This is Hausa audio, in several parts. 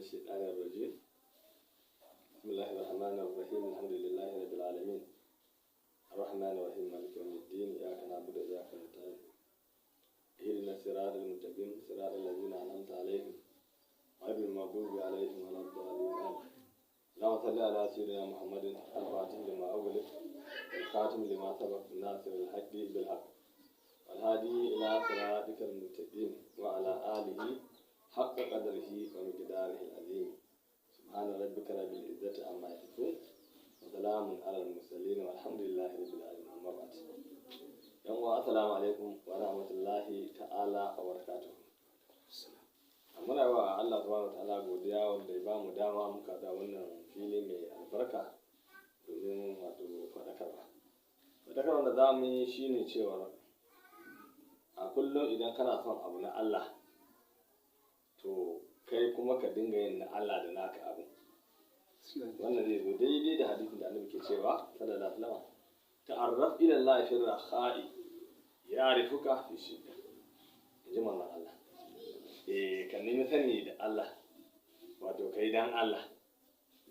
الشيطان الرجيم. بسم الله الرحمن الرحيم. الحمد لله رب العالمين، الرحمن الرحيم، مالك يوم الدين، إياك نعبد وإياك نستعين، اهدنا الصراط المستقيم، صراط الذين أنعمت عليهم غير المغضوب عليهم ولا الضالين. اللهم صل على سيدنا محمد الفاتح لما أغلق، الخاتم لما سبق، الناصر الحق بالحق، والهادي إلى صراطك المستقيم، وعلى آله حق قدره ومقداره العظيم. سبحان ربك رب العزة عما يصفون، وسلام على المرسلين، والحمد لله رب العالمين. أما بعد، yan uwa، assalamu alaikum wa rahmatullahi ta'ala wa barakatuh. Muna wa Allah subhanahu wa ta'ala godiya wanda ya bamu dama muka da wannan fili mai albarka domin wato faɗakarwa da za mu yi, shine cewa a kullum idan kana son abu na Allah, to kai kuma ka dinga yin na Allah da naka abu. Wannan zai zo daidai da hadisin da Annabi ke cewa sallallahu alaihi wasallam: "Ta'arraf ila Allah fi rakha'i ya'rifuka fi shidda." Inji manzon Allah. Eh, ka nemi sani da Allah, wato kai dan Allah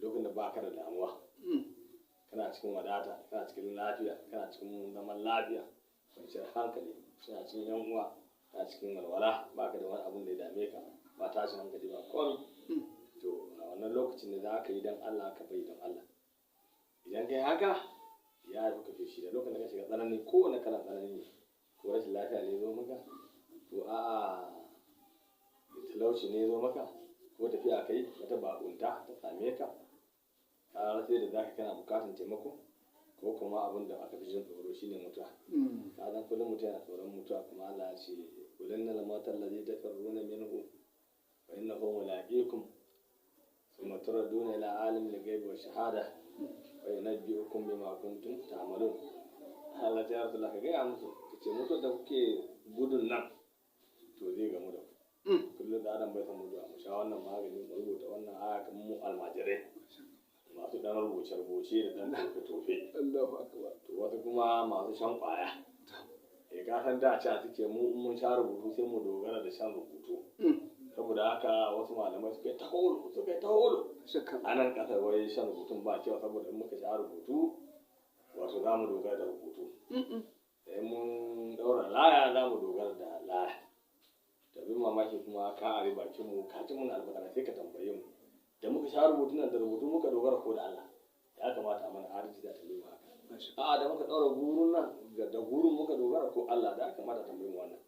lokacin da baka da damuwa, kana cikin wadata, kana cikin lafiya, kana cikin zaman lafiya, kwanciyar hankali, kana cikin yan uwa, kana cikin walwala, baka da wani abun da ya dame ka, ba tashin hankali ba komai. To a wannan lokacin da za ka yi dan Allah, ka bai don Allah. Idan kai haka, ya fi ka fi shi da lokacin da ka shiga tsanani, kowane kalan tsanani ne, ko rashin lafiya ne zo maka, ko a'a talauci ne zo maka, ko tafiya kai wata bakunta ta same ka, ka rasa da zaka, kana bukatan taimako, ko kuma abin da aka fi jin tsoro shine mutuwa. Ka san kullum mutum yana tsoron mutuwa, kuma Allah ya ce: "Qul innal mauta allazi tafirruna minhu fa innahu mulaqikum, thumma turadduna ila alimil ghaibi wa shahada wa yunabbi'ukum bima kuntum ta'malun." Allah ya rasu, ka gaya musu, ka ce mutuwar da kuke gudun nan, to zai gamu da ku. Kullum da adam bai san mutuwa. Mu sha wannan magani, mu rubuta wannan aya, kamar mu almajirai masu dan rubuce rubuce da dan tofe tofe. Allahu akbar. To wasu kuma masu shan kwaya, eh, ka san da a suke mu in mun sha rubutu sai mu dogara da shan rubutu. Saboda haka wasu malamai suka yi ta holo, suka yi ta holo Shakka. a nan kasar, wai shan rubutun ba cewa, saboda in muka sha rubutu, wato za mu dogara da rubutu, sai mun daura laya za mu dogara da laya. Tabin mamaki kuma, ka ari bakin mu, ka ci mun albarka, sai ka tambaye mu da muka sha rubutun nan, da rubutu muka dogara ko da Allah? Ya kamata a mana adalci da tambaye mu haka. A'a, da muka daura gurun nan, da gurun muka dogara ko Allah? Da ya kamata a tambaye mu wannan.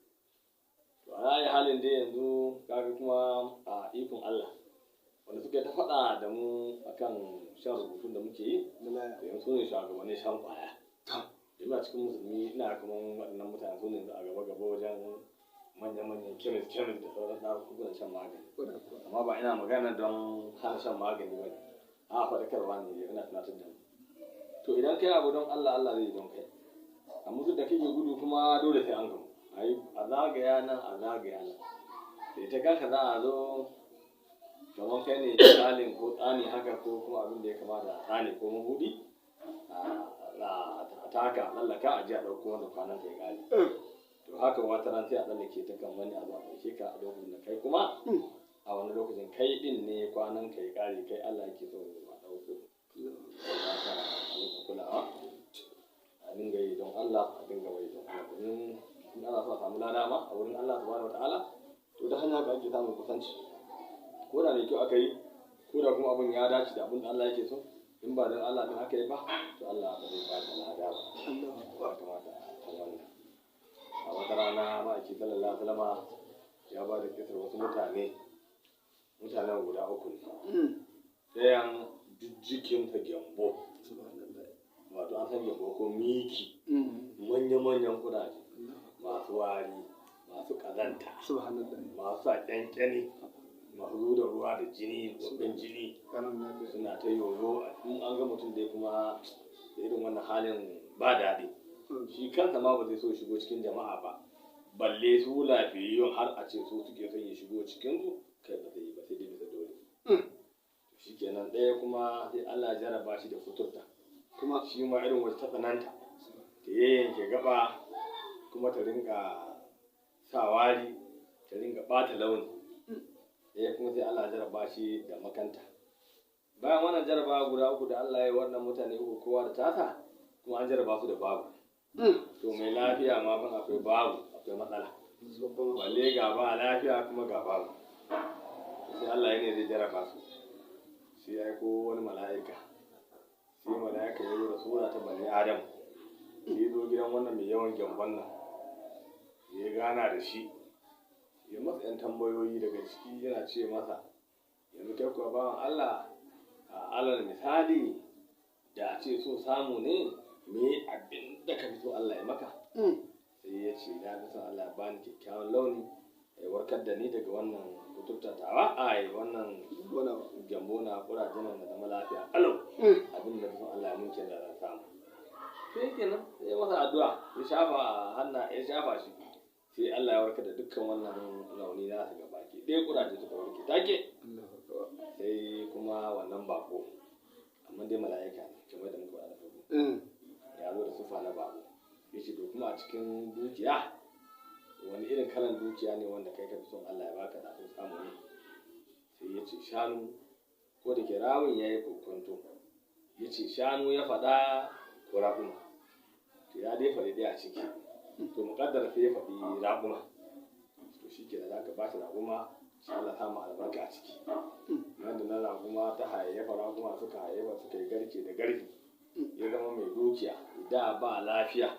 To a yi halin dai yanzu kaga kuma a ikon Allah, wanda suka ta faɗa da mu akan shan rubutun da muke yi, Da laya. to yanzu su ne shugabannin shan kwaya. Ina cikin musulmi, ina kaman waɗannan mutane su ne a gaba gaba wajen manya-manyan kemis kemis da sauran ɗakunan shan magani. Kwarai kuwa. Amma ba ina magana don hana shan magani ba ne, a faɗakarwa ne, ina tunatar da mu. To idan kai abu don Allah, Allah zai yi don kai. Amma duk da kake gudu kuma, dole sai an gamu, a yi a zagaya nan, a zagaya nan, da ita kanka za a zo, kamar kai ne misalin ko tsani haka, ko kuma abin da ya kama da tsani ko mabuɗi, a taka tsallaka a ji a ɗauko wanda kwanan ka ya ƙare. To haka wata ran sai a tsallake ta kan wani abu, a ɗauke ka a lokacin da kai kuma a wani lokacin kai ɗin ne kwanan ka ya ƙare, kai Allah yake so a ɗauko. Saboda haka a dinga kulawa, a dinga yi don Allah, a dinga yi don Allah, domin in ana so a samu lada ma a wurin Allah subhanahu wataala, to ta hanya haka ake samun kusanci. Ko da mai kyau aka yi, ko da kuma abin ya dace da abin da Allah yake so, in ba don Allah din aka yi ba, to Allah ba zai ba da lada ba. Ya kamata a san wannan. A wata rana ma'aiki sallallahu alaihi wasallama ya ba da kisar wasu mutane, mutanen guda uku ne. Ɗayan duk jikinsa gyambo. Subhanallah. Wato an san gyambo ko miki, manya-manyan kuraje masu wari, masu ƙazanta, Subhanallah. masu sa ƙyanƙyani, masu zo da ruwa da jini, babban jini. Kanan na Suna ta yoyo. In an ga mutum dai kuma da irin wannan halin, ba daɗi. Shi kansa ma ba zai so shigo cikin jama'a ba, balle su lafiyayyun har a ce su suke son ya shigo cikin su, kai ba zai yi ba, sai dai bisa dole. Shi kenan, ɗaya kuma sai Allah ya jarraba shi da kuturta. Kuma Shi ma irin wata ta tsananta, ta yayyanke gaba, kuma ta rinka sa wari, ta rinka ɓata launi. Ɗaya kuma sai Allah ya jarraba jarraba shi da makanta. Bayan wannan jarraba guda uku da Allah ya yi wannan mutane uku kowa da tasa, kuma an jarraba su da babu. To mai lafiya ma ban akwai babu, akwai matsala. Balle ga ba lafiya kuma ga babu. Sai Allah ya ne zai jarraba su. Sai ya aiko wani mala'ika. Sai mala'ika ya zo da sura ta bani Adam. Sai ya zo gidan wannan mai yawan gyambon nan. Ya gana da shi. Ya masa 'yan tambayoyi daga ciki yana ce masa, yanzu kai kuwa bawan Allah, a alal misali da a ce so samu ne, me abin da ka fi so Allah ya maka? Sai ya ce na fi son Allah ya bani kyakkyawan launi, ya warkar da ni daga wannan kuturta tawa, ai wannan gyambo na kurajen nan na zama lafiya kalau, abin da fi son Allah ya mun kenan da zan samu. Sai kenan sai ya masa addu'a, ya shafa hanna, ya shafa shi. Sai Allah ya warkar da dukkan wannan rauni na su gaba ki ɗaya, kuraje suka warke take. Sai kuma wannan bako, amma dai mala'ika ne kamar da muka faɗa da farko, ya zo da sufa na bako. Ya ce to kuma a cikin dukiya wani irin kalan dukiya ne wanda kai ka fi son Allah ya baka da son samu ne? Sai ya ce shanu, ko da ke rawun ya yi kokonto, ya ce shanu ya faɗa ko raƙuma. To ya dai faɗi ɗaya a ciki, to muƙaddara sai ya faɗi raƙuma. To shi ke da za ka ba shi raƙuma, shi Allah samu albarka a ciki. Nan da nan raƙuma ta hayayyafa, raƙuma suka hayayyafa, suka yi garke da garke, ya zama mai dukiya. Da ba lafiya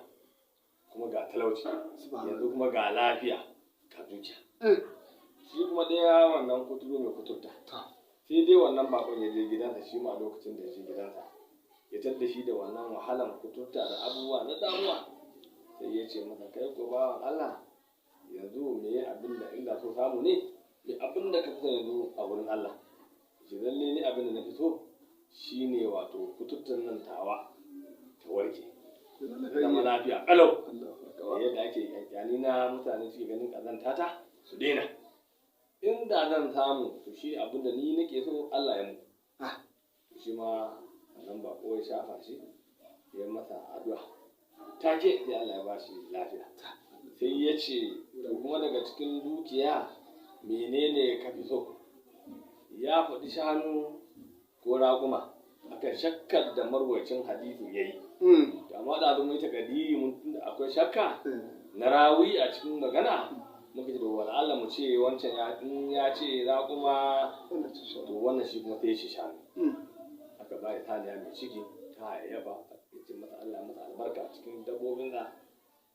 kuma ga talauci, yanzu kuma ga lafiya ga dukiya. Shi kuma ɗaya wannan kuturu mai kuturta, sai dai wannan bakon ya je gidansa, shi ma a lokacin da ya je gidansa ya tadda shi da wannan wahalan kuturta da abubuwa na damuwa. Sai ya ce masa, kai ko bawan Allah, yanzu me abin da inda so samu ne, me abin da ka fi so yanzu a wurin Allah? Ce lalle ni abin da na fi so shine wato kuturtan nan tawa ta warke, zama lafiya kalau, yadda ake kyani na mutane suke ganin kazanta ta su daina. Inda zan samu to shi abin da ni nake so Allah ya mu. To shi ma wannan bako ya shafa shi, ya masa addu'a, take sai Allah ya ba shi lafiya. Sai ya ce to kuma daga cikin dukiya menene ka fi so? Ya faɗi shanu ko raƙuma akan shakkar da marwacin hadisin ya yi. Amma da mun yi takadiri, mun tunda akwai shakka na rawi a cikin magana, muka ce da wala Allah mu ce wancan ya in ya ce raƙuma, to wannan shi kuma sai ya ce shanu. Aka ba ya saniya mai ciki ta hayayyafa, ya ce masa Allah masa albarka a cikin dabbobin da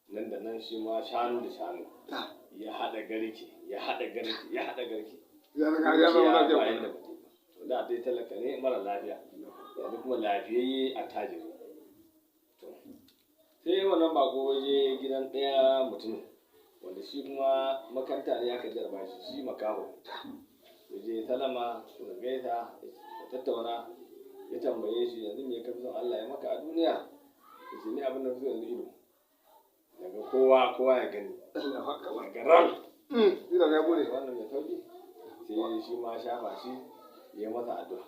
nan da nan shi ma shanu da shanu ya haɗa garke, ya haɗa garke, ya haɗa garke. Ya zama ba lafiya. Yadda ba ta yi ba. To da dai talaka ne mara lafiya, yanzu kuma lafiyayye a tajiri. To sai wannan bako waje gidan ɗaya mutum wanda shi kuma makanta ne aka jarraba shi, shi makaho. Ya je salama, suka gaisa, ya tattauna, ya tambaye shi, yanzu me ka fi son Allah ya maka a duniya? Ya ce ni abin da fi so yanzu ido daga kowa, kowa ya gani daga ran Idan ya bude. wannan mai sauki. Sai shi ma shafa shi, ya masa addu'a,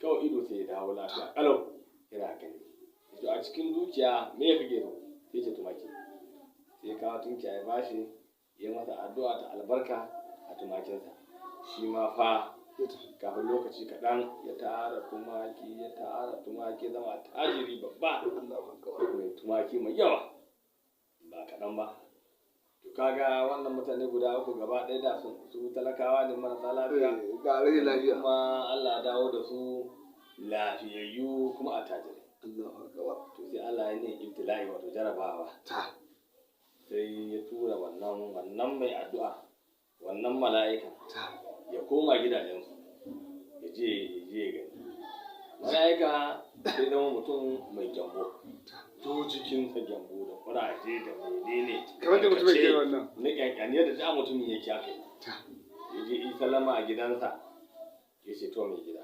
kawai ido sai ya dawo lafiya kalau, yana gani. To a cikin dukiya me ya kake so? Sai ce tumaki. Sai kawo tunkiya ya bashi, ya masa addu'a ta albarka a tumakinsa. Shi ma fa kafin lokaci kaɗan ya tara tumaki, ya tara tumaki, zama tajiri babba mai tumaki mai yawa, ba kaɗan ba. To kaga wannan mutane guda uku gaba ɗaya da su talakawa ne marasa lafiya, Ga rage lafiya. kuma Allah ya dawo da su lafiyayyu kuma a tajirai. To sai Allah ya ne ibtila'i, wato jarabawa. Sai ya tura wannan mai addu'a, wannan mala'ika, ya koma gidajensu, ya je ya gani. Mala'ika sai zama mutum mai gyambo, to jikinsa gyambo da kuraje da menene. Kamar da mutum yake wannan. Na kyankyaniyar da ta mutumin yake haka. Ya je yi sallama a gidansa, ya ce to mai gida,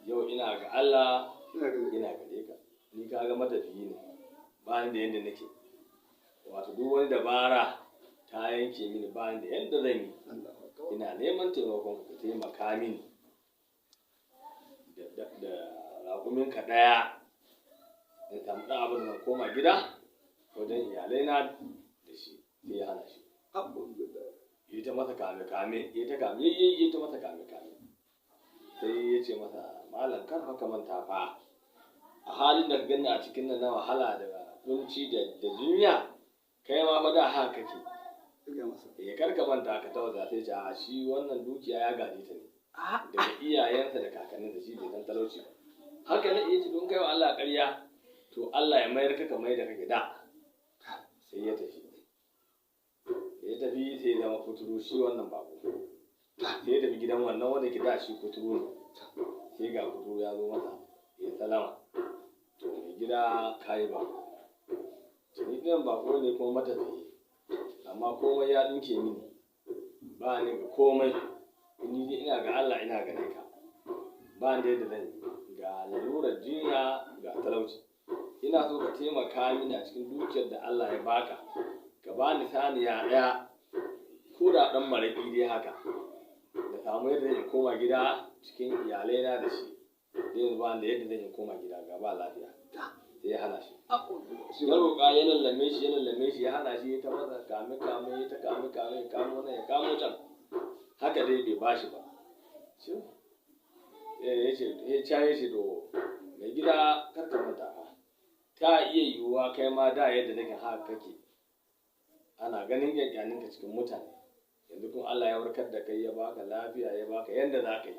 yau ina ga Allah ina gare ka, ni ka ga matafiyi ne, ba ni da yanda nake, wato duk wani dabara ta yanke mini, ba ni da yanda zan yi, ina neman taimakon ka, taimaka mini da raƙumin ka ɗaya in samu ɗan abin da zan koma gida wajen iyalai na da shi. Sai ya hana shi, yi ta masa kame kame, yi ta kame, yi ta masa kame kame. ya ce masa, malam, kar fa ka manta fa, a halin da ka gani a cikin nan na wahala da kunci da duniya, kai ma fa da haka kake. Ya masa. Eh, kar ka manta ka tausaya. Sai ce a shi wannan dukiya ya gaje ta ne daga iyayensa da kakanninsa, shi bai san talauci ba. Haka ne iya ce, don kai wa Allah ƙarya, to Allah ya mayar ka kamar yadda kake da. Sai ya tafi, ya tafi, sai ya zama kuturu shi wannan bako. Sai ya tafi gidan wannan wanda ke da shi kuturu ne. Sai ga kuturu ya zo masa, ya salama, to mai gida, kayi bako. To ni ɗin bako ne kuma matafiyi, amma komai ya ɗinke mini, ba ni ga komai. Ni dai ina ga Allah, ina gare ka, ba ni da yadda zan yi, ga lalurar jinya, ga talauci. Ina so ka taimaka mini a cikin dukiyar da Allah ya baka, ka ba ni saniya ɗaya, ko da ɗan maraƙi dai haka, da samu yadda zan koma gida cikin iyalaina da shi. Da yanzu ba ni da yadda zan koma gida, ga ba lafiya. Sai ya hana shi. Ya roƙa, ya lallame shi, ya lallame shi, ya hana shi. Ya ta masa kame kame, ya ta kame kame, ya kamo nan, ya kamo can, haka dai bai bashi ba. Shi ya ce, ya ca, ya ce, to mai gida, kar ka manta fa, ta iya yiwuwa kai ma da yadda nake haka kake, ana ganin kyakkyanin ka cikin mutane. Yanzu kuma Allah ya warkar da kai, ya baka lafiya, ya baka yanda za ka yi.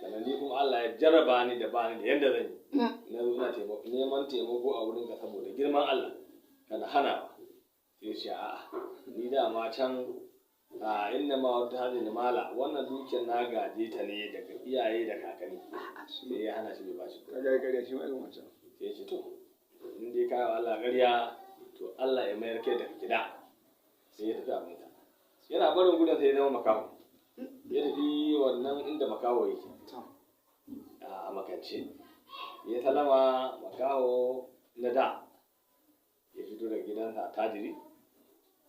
Sannan ni kuma Allah ya jarraba ni da bani da yanda zan yi, na zo ina neman taimako a wurinka saboda girman Allah, kana hanawa. Sai ce, a'a, ni dama can a inna ma wata hadin mala, wannan dukiyar na gaje ta ne daga iyaye da kakanni. Sai ya hana shi, bai bashi. Ka ga ƙarya shi ma irin wancan. Sai ya ce, to in dai kayi wa Allah ƙarya, to Allah ya mayar kai daga gida. Sai ya tafi abinsa. Yana barin gudun, sai ya zama makaho. Ya tafi wannan inda makaho yake a makance. Ya salama, makaho na da ya fito daga gidansa a tajiri,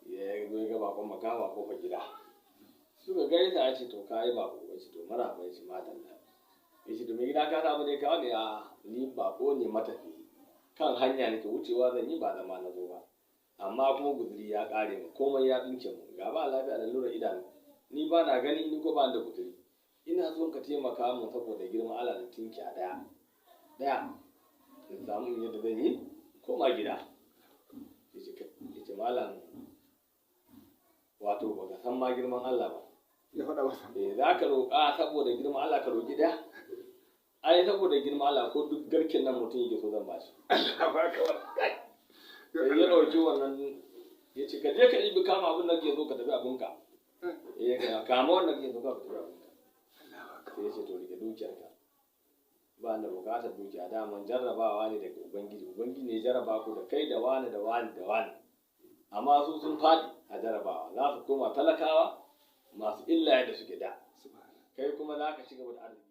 ya zo ya ga bakon makaho a kofar gida. Suka gaisa, ya ce, to kayi bako. Ya ce, to maraba. Ya ce, madalla. Ya ce, to mai gida, ka samu dai kawo ne? A ni bako ne, matafi, kan hanya nake, wucewa zan yi, ba zama na zo ba, amma kuma guzuri ya kare mu, komai ya tsinke mu, ga ba lafiya da lura idanu, ni ba na gani, ni ko ba ni da guzuri. Ina son ka taimaka mun saboda girman Allah da tinkiya daya daya, in samu yadda zan yi koma gida. Ya ce, malam, wato baka san ma girman Allah ba. Ya faɗa masa. Eh, za ka roƙa saboda girman Allah, ka roƙi ɗaya? Ai saboda girman Allah, ko duk garken nan mutum yake so, zan ba shi. Allah ba ka wa. Sai ya ɗauki wannan, ya ce, ka je ka ɗibi, kama abin da ke so, ka tafi abinka. Eh, ka kama wannan ke so, ka tafi abinka. Sai ya ce, to rike dukiyarka, ba da bukatar dukiya, daman jarrabawa ne daga Ubangiji. Ubangiji ne jarraba ku da kai da wani da wani da wani, amma su sun faɗi a jarrabawa, za su koma talakawa masu illa yadda suke da, kai kuma za ka ci gaba da arziki.